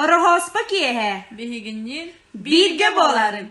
Ороһооспо киэһэ Биһигинниин бииргэ буоларыҥ.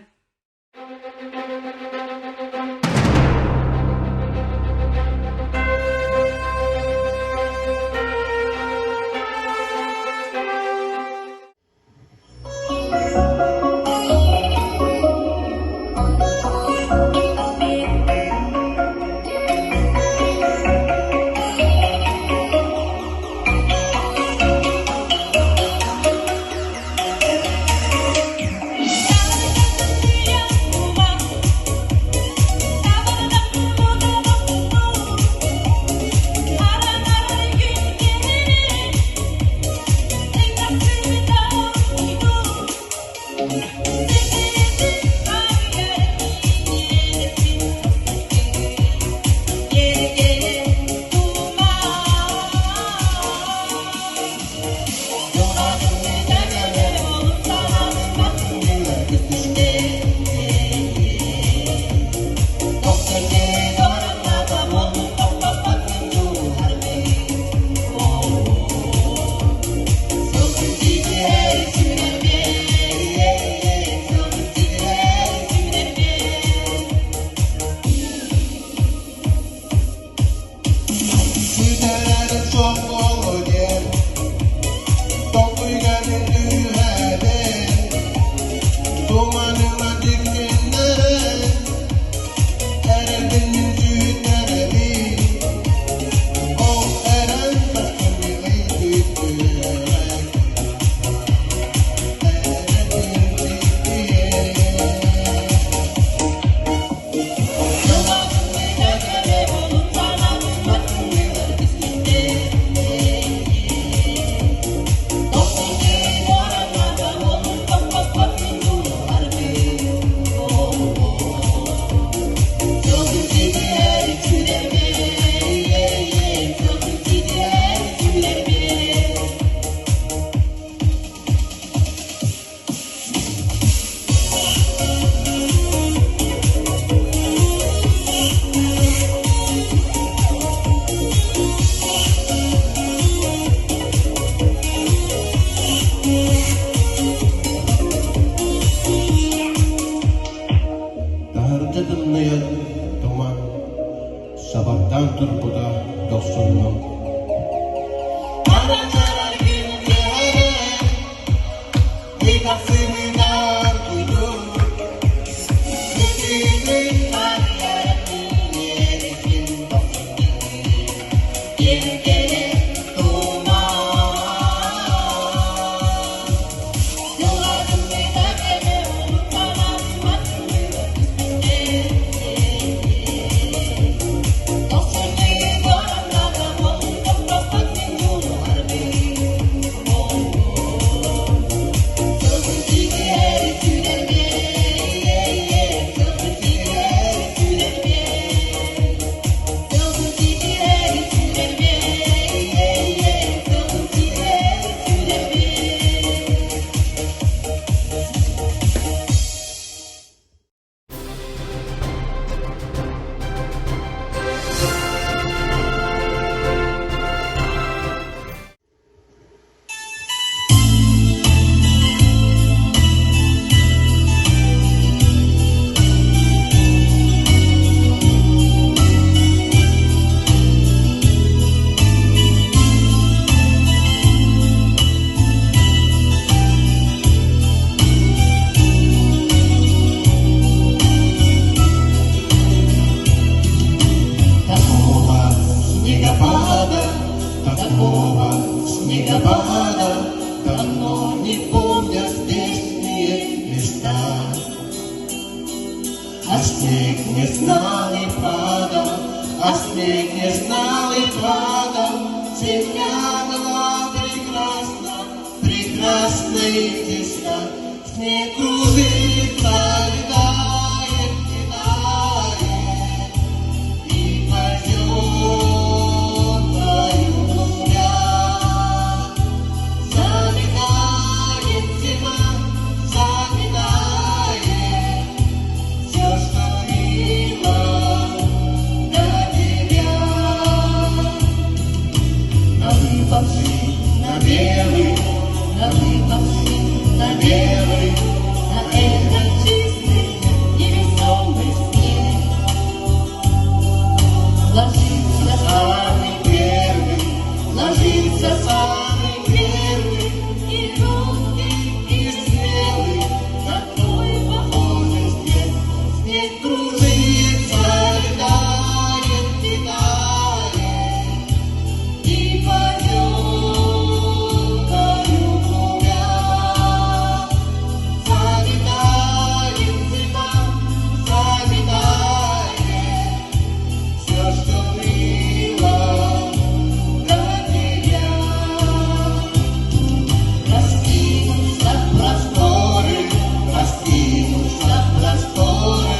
Таһырдьа тымныйан туман сабардаан турбута дохсуннун. Такого снегопада, такого снегопада давно не помнят здешние места. А снег не знал и падал, а снег не знал и падал. Земля была прекрасна, прекрасна и чиста. Снег кружится, летает, летает и ползет твою глубя. Заметает зима, заметает все, что было до тебя. На выпавший, на белый, на выпавший, на белый, на этот чистый, невесомый снег. Ложится самый первый, ложится самый первый, и робкий, и смелый, такой похожий снег. Снег кружится, летает, летает, и поет калюга. Заметает зима, заметает все, что было до тебя. Раскинутся просторы, раскинутся просторы,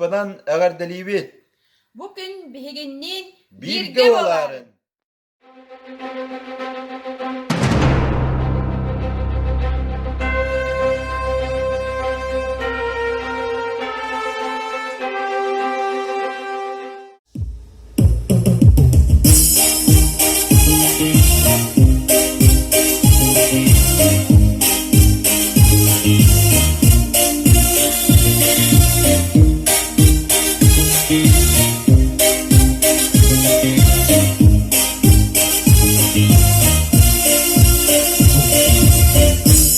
Рождествонан эҕэрдэлиибит! Бу күн биһигинниин Бииргэ буолаарын!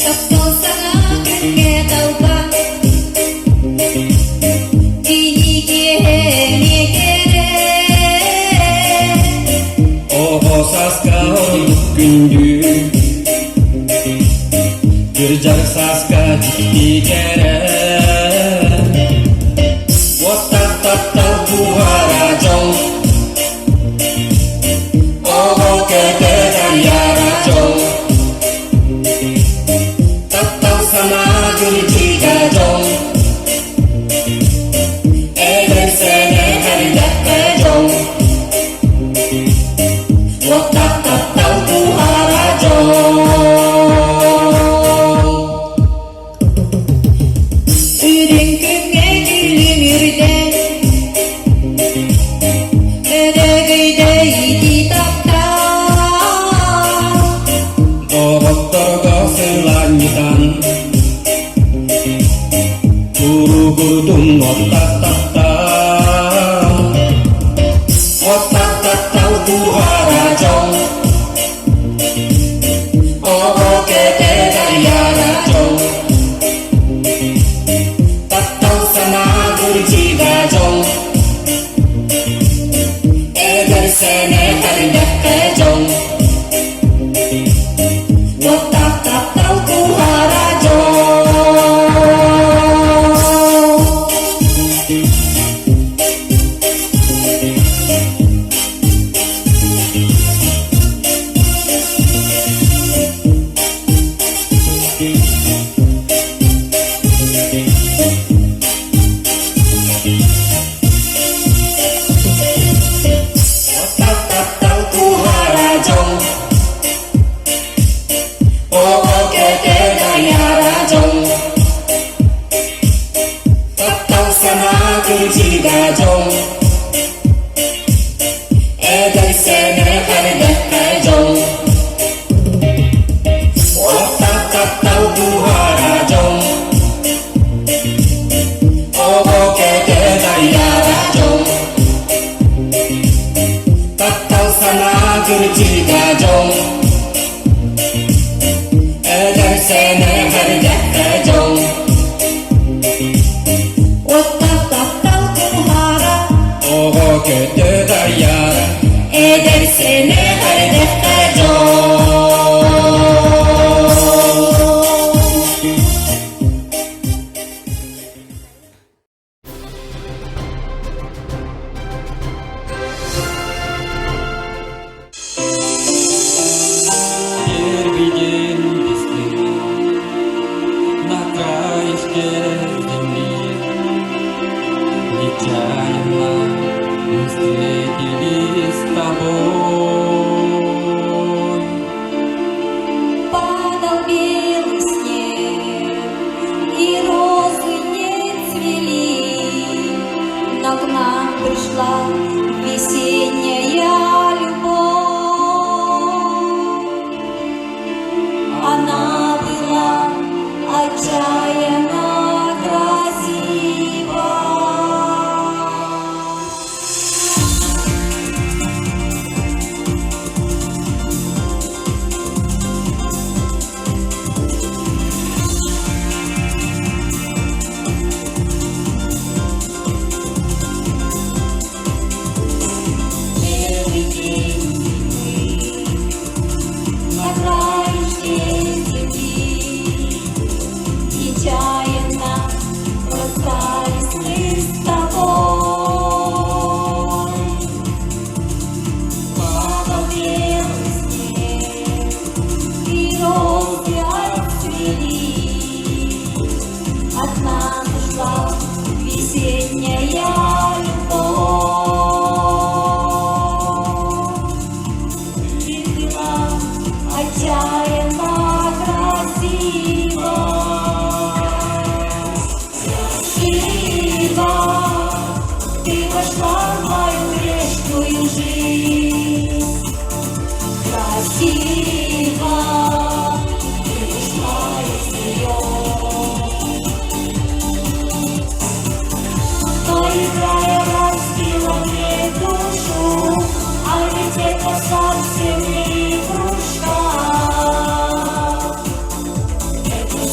Таптал саҥа күҥҥэ талба Кини киэһэни кэрэ Оҕо сааска ордук күндү Кырдьар сааска дьикти кэрэ Уоттах таптал буһара дьол Оҕо көтөр арыйара дьол Таптал санаа күрдьүгэ дьол Эдэр сэнэ эрдэххэ дьол Уоттах таптал буһара дьол. Үрүҥ күҥҥэ күлүмүрдэн Өрөгөйдө итии таптал Доҕотторго сылаанньытан.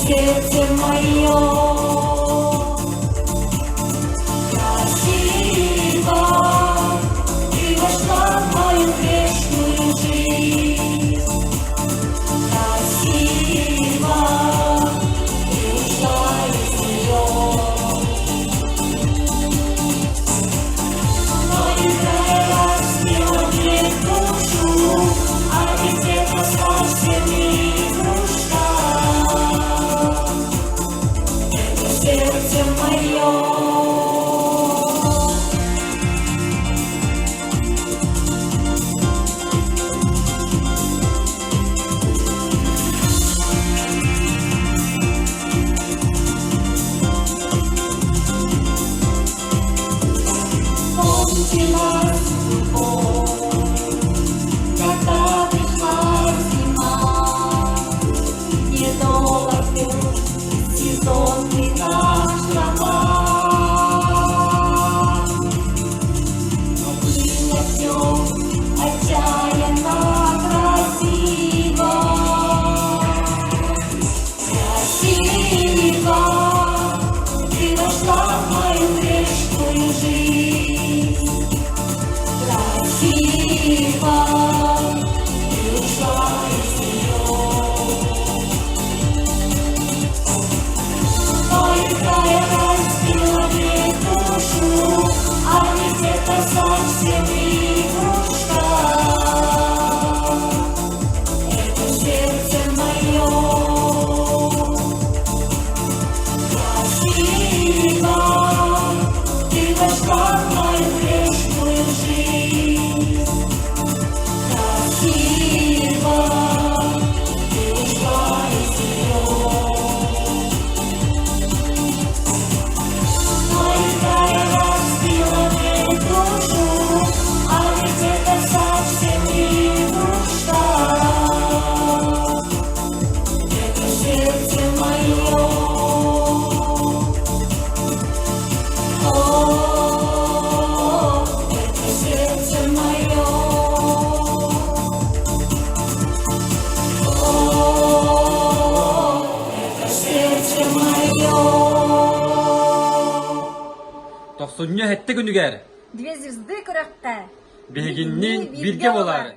сердце мое. Красиво ты вошла в мою грешную жизнь. Красиво ты ушла из нее. Но играя разбила мне душу, а ведь это совсем не игрушка. Это сердце мое. Кончилась любовь, когда пришла зима, не был сезонный наш роман. Но было все отчаянно красиво. Красиво ты вошла в мою грешную жизнь. Красиво ты ушла из нее. Но играя разбила мне душу, а ведь это совсем не игрушка. Это сердце мое. Красиво ты вошла в мою грешную жизнь. Красиво ты ушла из нее. Но играя разбила мне душу, а ведь это совсем не игрушка. Это сердце мое. О, это сердце мое. О, это сердце мое. 97 күнүгэр Две звезды күрэххэ. Биһигинниин бииргэ буолаарыҥ.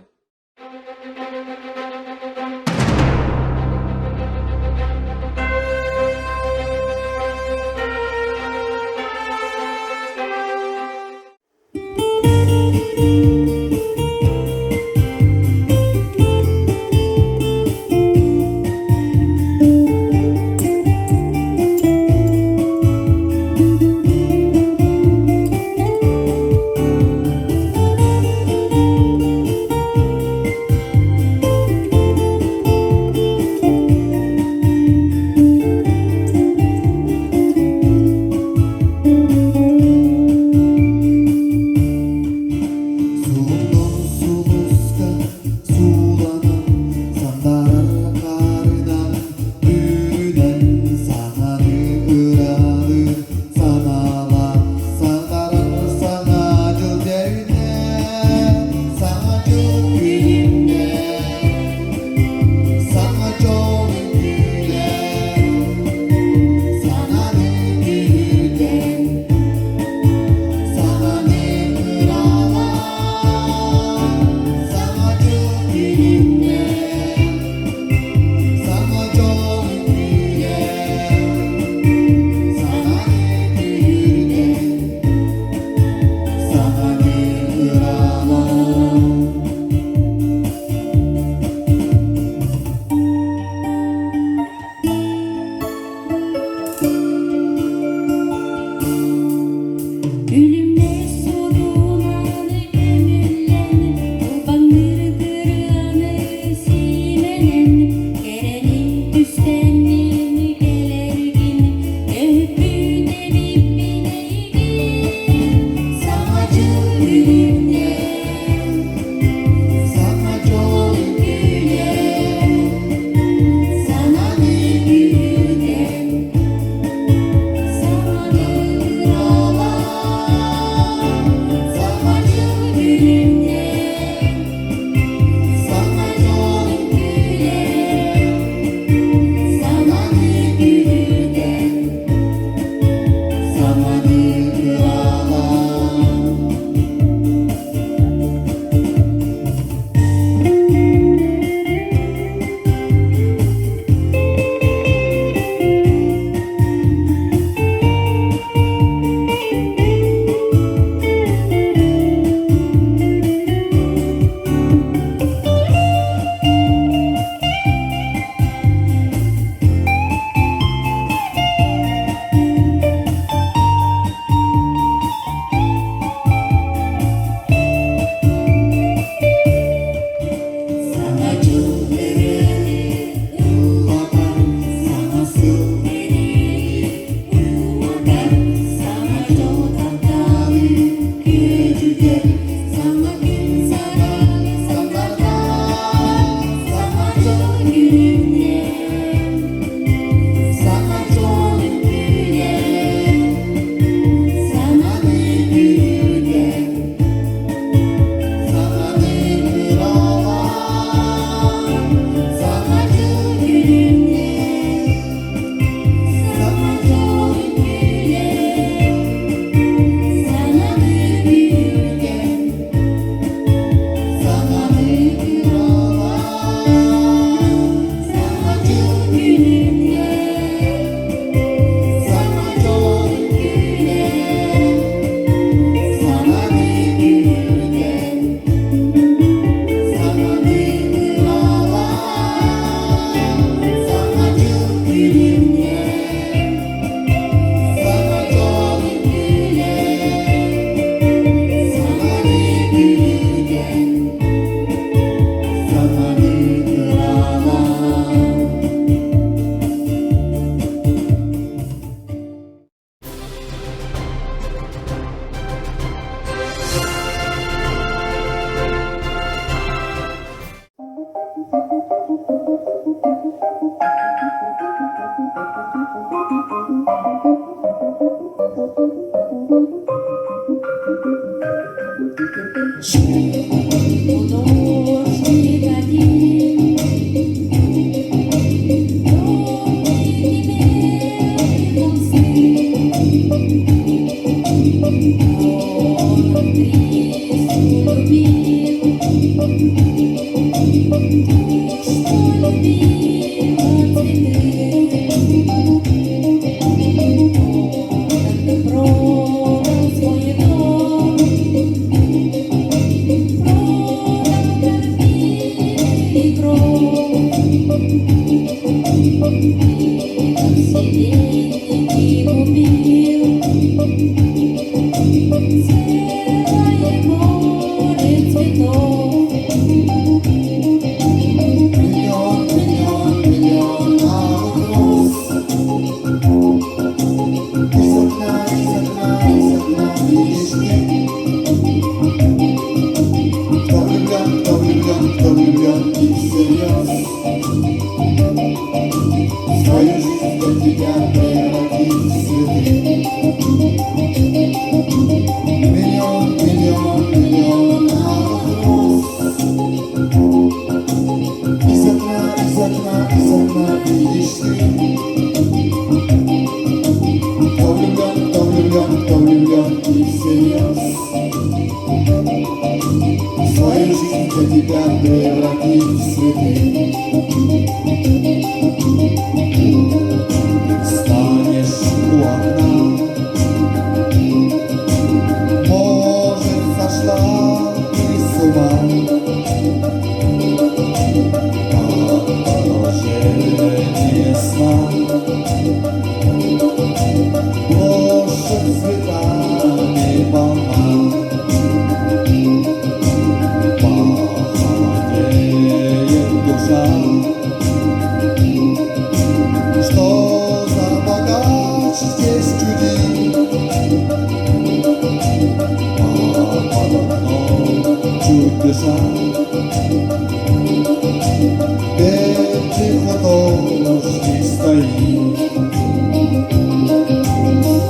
Свою жизнь для тебя превратить в цветы. Миллион, миллион, миллион алых роз. Из окна, из окна, из окна видишь ты. Кто влюблен, кто влюблен, кто влюблен и всерьез. Свою жизнь для тебя превратить в цветы. Станешь у окна, может, сошла ты с ума. Как продолжение сна, Площадь цветами полна. Похолодеет душа, Что за богач здесь чудит? А под окном чуть дыша, Бедный художник стоит.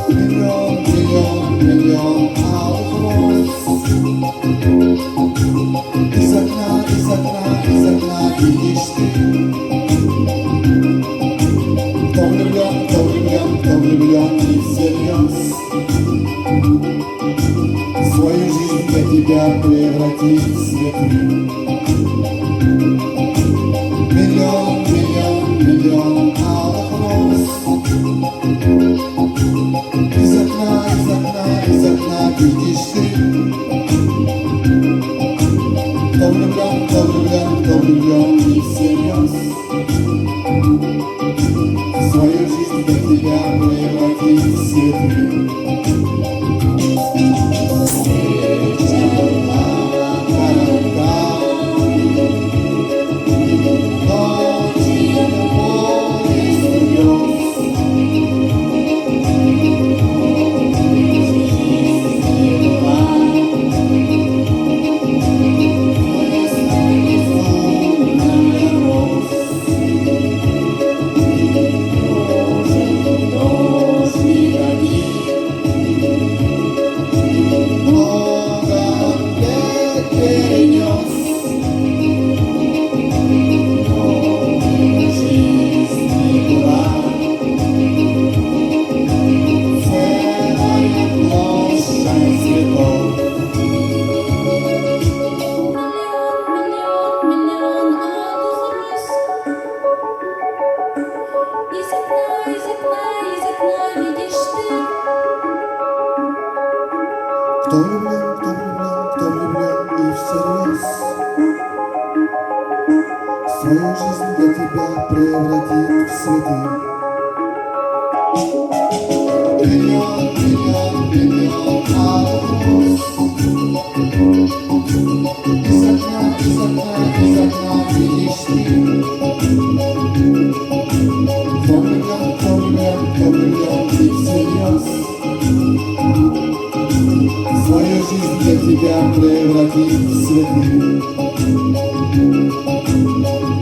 Миллион, миллион, миллион алых роз. Из окна, из окна, из окна видишь ты. Кто влюблен, кто влюблен, кто влюблен и всерьез. Свою жизнь для тебя превратить в цветы. Миллион, миллион, миллион алых роз. Из окна, из окна, из окна видишь ты. Кто влюблен, кто влюблен, кто влюблен и всерьез. Свою жизнь для тебя превратить в цветы. Встреча была коротка, ночи любовь всерьез. Жизнь не была Много лет перенес, но жизнь не была целая площадь цветов. Миллион, миллион, миллион алых роз. Из окна, из окна, из окна видишь ты. Кто влюблен, кто влюблен, кто влюблен и всерьез. Свою жизнь для тебя превратит в цветы. Миллион, миллион, миллион алых роз. Из окна, из окна, из окна видишь ты. Кто влюблен, кто влюблен, кто влюблен и всерьез. Свою жизнь для тебя превратит в цветы.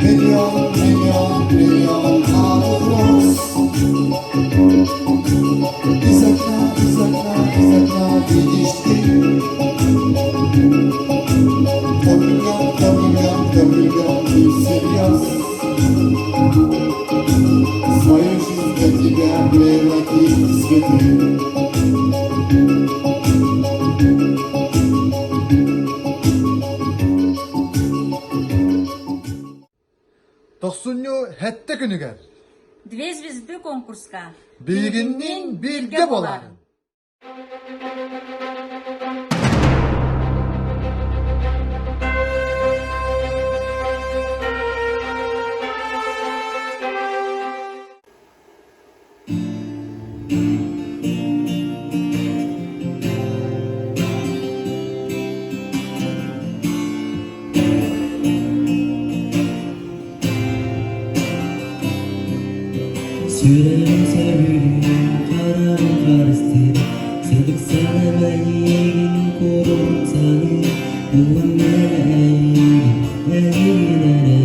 Миллион, миллион, миллион алых роз. Из окна, из окна, из окна видишь ты. Кто влюблен, кто влюблен, кто влюблен и всерьез. Свою жизнь для тебя превратит в цветы. Тохсунньу сэттэ күнүгэр. Две звезды конкурска. Биһигинниин бииргэ буолаарыҥ. Сүрэҕим сөбүлүүр, хараҕым харыстыыр, сырдык санаам эйигин куруук саныыр, Ыллам эрэ эйигин, эйигин эрэ,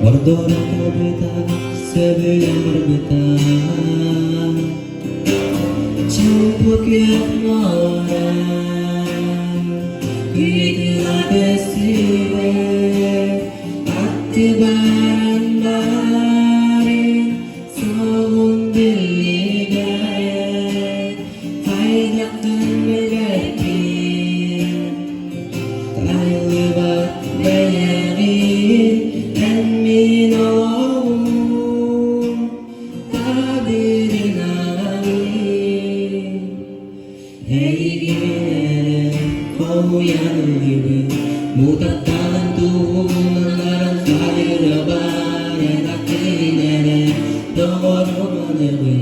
ордорон кыбытар сөбүлээн барбыта. Чуумпу күөх муора кыытыла көстүбэт, аттыбаран баарын суоҕун биллибэт, хайдаххын билбэппин. Айыллыбат бэйэҕин эн мин олоҕум табырынаҕын. Эйигин эрэ хоһуйан ыллыыбын, мутаттаан туһунан хайырабар эн атын эрэ доҕорум аныгын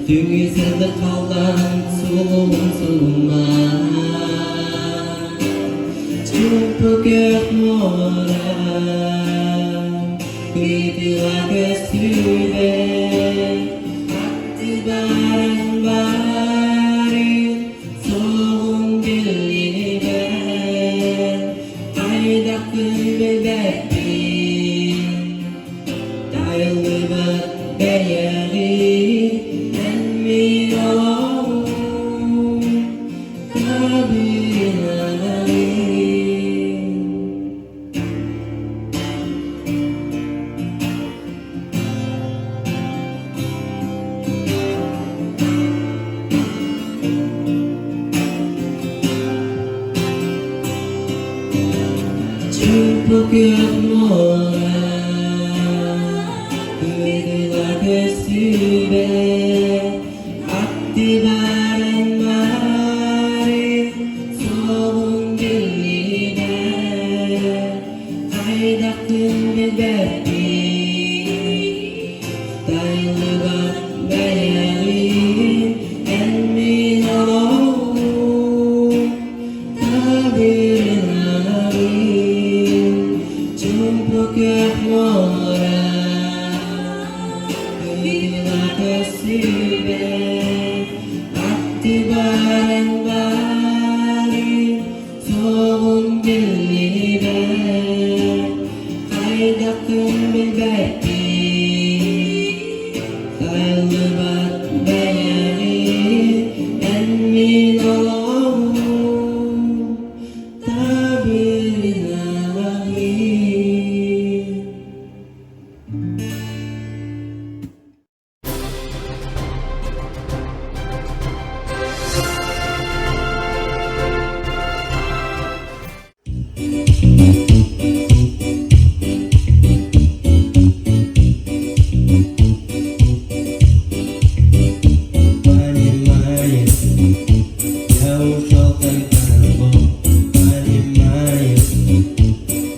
түҥү сырдык халлаан сулуһун сулуммат. Чуумпу күөх муора кытыла көстүбэт, аттыбаран баарын суоҕун биллибэт, хайдахпын билбэппин. Тайыллыбат бэйэҕин эн мин олоҕум табынаҕын. Чуумпу күөх муора кытыла көстүбэт, аттыбаран баарын суоҕун биллибэт, хайдахпын билбэппин. Тайыллыбат бэйэҕин эн мин олоҕум табынаҕын. Чуумпу күөх муора кытыла көстүбэт, аттыбаран баарын суоҕун биллибэт, хайдаххын билбэппин. Тайыллыбат бэйэҕин эн мин олоҕум табынаҕын. Понимаешь, я ушел тогда понимаешь,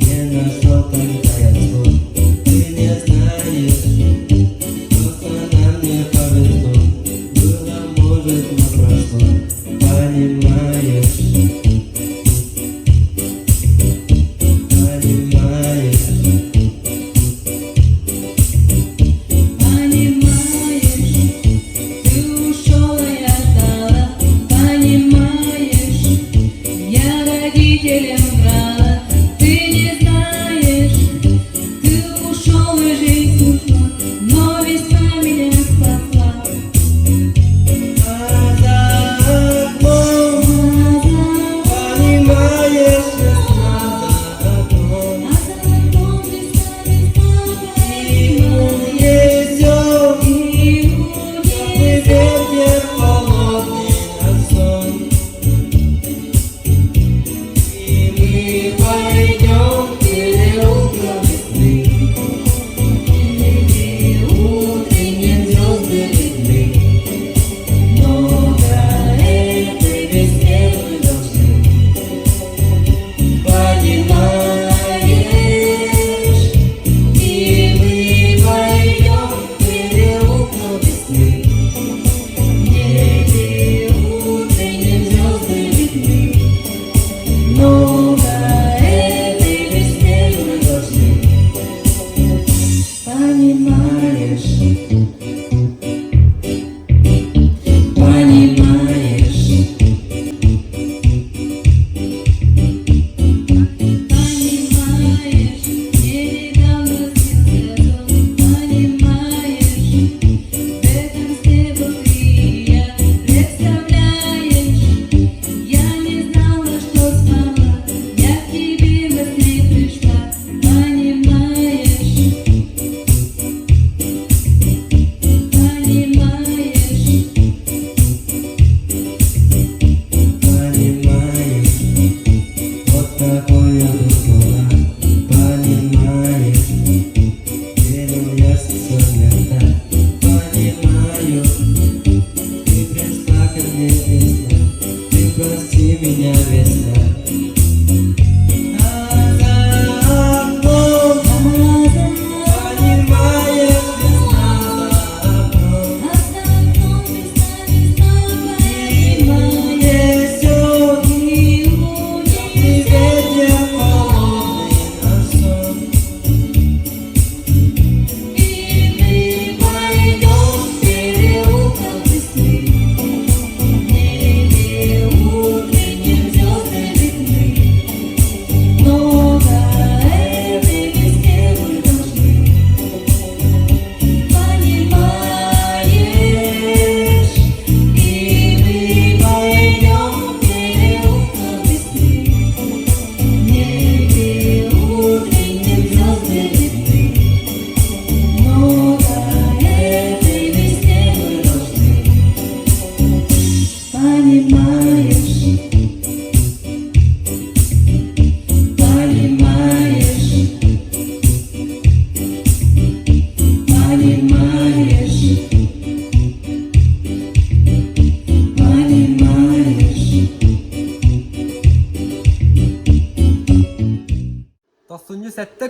не нашел тогда я слов. Ты не знаешь, просто нам не повезло. Было, может, но прошло, понимаешь, понимаешь. Понимаешь, ты ушел, а я ждала. Понимаешь, я родителям врала. Ты не знаешь, ты ушел и жизнь ушла, но весна меня спасла.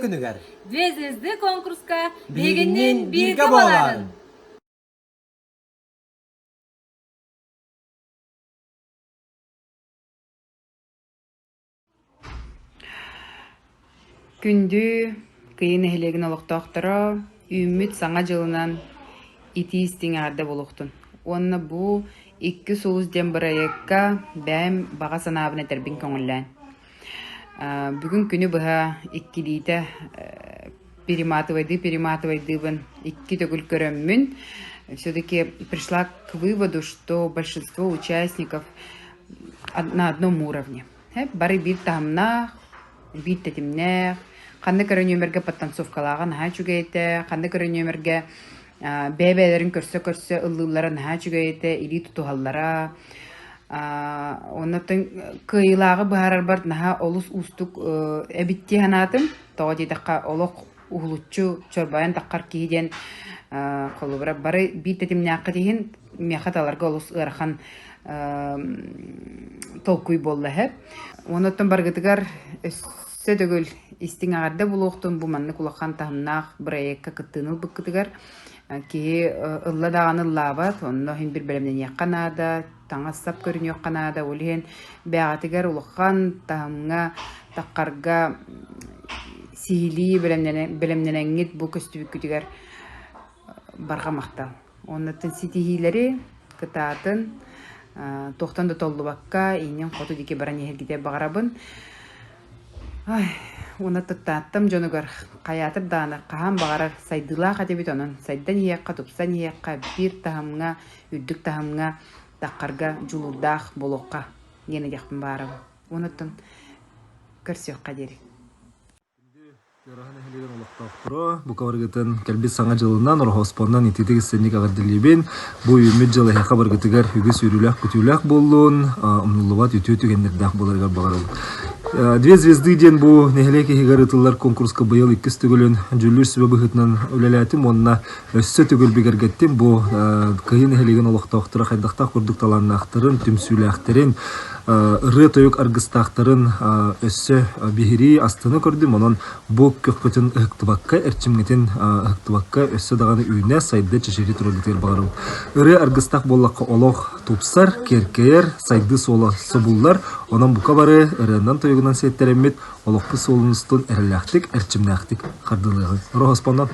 күнүгэр Две звезды конкурска биһигинниин бииргэ буолаарын! Күндү Кыйы нэһилиэгин олохтоохторо үүммүт Саҥа дьылынан итии-истиҥ эҕэрдэ буолуохтун уонна бу Икки сулус диэн бырайыакка бэйэм баҕа санаабын этэрбин көҥүллээн. Бүгүн күнү быһа иккилиитэ перематывайдыы-перематывайдыыбын икки төгүл көрөммүн все-таки пришла к выводу, что большинство участников на одном уровне. Бары биир таһымнаах, биир тэтимнээх, ханнык эрэ нүөмэргэ подтанцовкалааҕа наһаа үчүгэй этэ, ханнык эрэ нүөмэргэ бэйэ-бэйэлэрин көрсө-көрсө ыллыыллара наһаа үчүгэй этэ, илии тутуһаллара. Оннуттан кыайыылааҕы быһаарарбар наһаа олус уустук эбит дии санаатым. Тоҕо диэтэххэ, олох уһулуччу чорбойон таххар киһи диэн холобура бары биир тэтимнээххит иһин миэхэ таларга олус ыарахан толкуй буолла эһэ. Онуттан барыгытыгар өссө төгүл истиҥ эҕэрдэ буолуохтун бу маннык улахан таһымнаах бырайыакка кыттыыны ылбыккытыгар киһи ылла даҕаны ыллаабат, онно иһин бир бэлэмнэниэххэ наада, таҥас-сап көрүнүөххэ наада, ол иһин бэйэҕитигэр улахан таһымҥа таххарга сиһилии бэлэмнэнэҥҥит бу көстүбүккүтүгэр барҕа махтал. Оннуттан ситиһиилэри кытаатын, туохтан да толлубакка, иннин хоту диэки баран иһэргитэ баҕарабын. Ай, уонна Тааттам дьонугар хайаатар даҕаны хаһан баҕарар сайдыылаах этибит, онон сайдан иһиэххэ, тупсан иһиэххэ, биир таһымҥа, үрдүк таһымҥа таххарга дьулуурдаах буолуохха диэн этиэхпин баҕарабын. Онуттан көрсүөххэ диэри. Тыараһа нэһилиэгин олохтоохторо бука барыгытын кэлбит Саҥа дьылынан, Ороһооспоннон итиитик истинник эҕэрдэлиибин. Бу үүммүт дьыл эһиэхэ барыгытыгар үгүс үөрүүлээх-көтүүлээх буоллун, умнуллубат үтүө түгэннэрдээх буоларыгар баҕарабын. Две звезды диэн бу нэһилиэк иһигэр ыытыллар конкурска быйыл иккис төгүлүн дьүүллүүр сүбэ быһыытынан үлэлээтим уонна өссө төгүл бигэргэттим бу Кыйы нэһилиэгин олохтоохторо хайдахтаах курдук талааннаахтарын, түмсүүлээхтэрин, ырыа-тойук аргыстаахтарын өссө биһирии, астына көрдүм. Онон бу көхпүтүн ыһыктыбакка, эрчимҥитин ыһыктыбакка өссө даҕаны үүнэ, сайда, чэчирии тураргытыгар баҕарабын. Ырыа аргыстаах буоллахха олох тупсар, киэркэйэр, сайдыы суола собуллар. Онон бука бары ырыанан-тойугунан сиэттэрэммит олохпут суолун устун эрэллээхтик, эрчимнээхтик хардыылыаҕыҥ. Ороһоспоннон!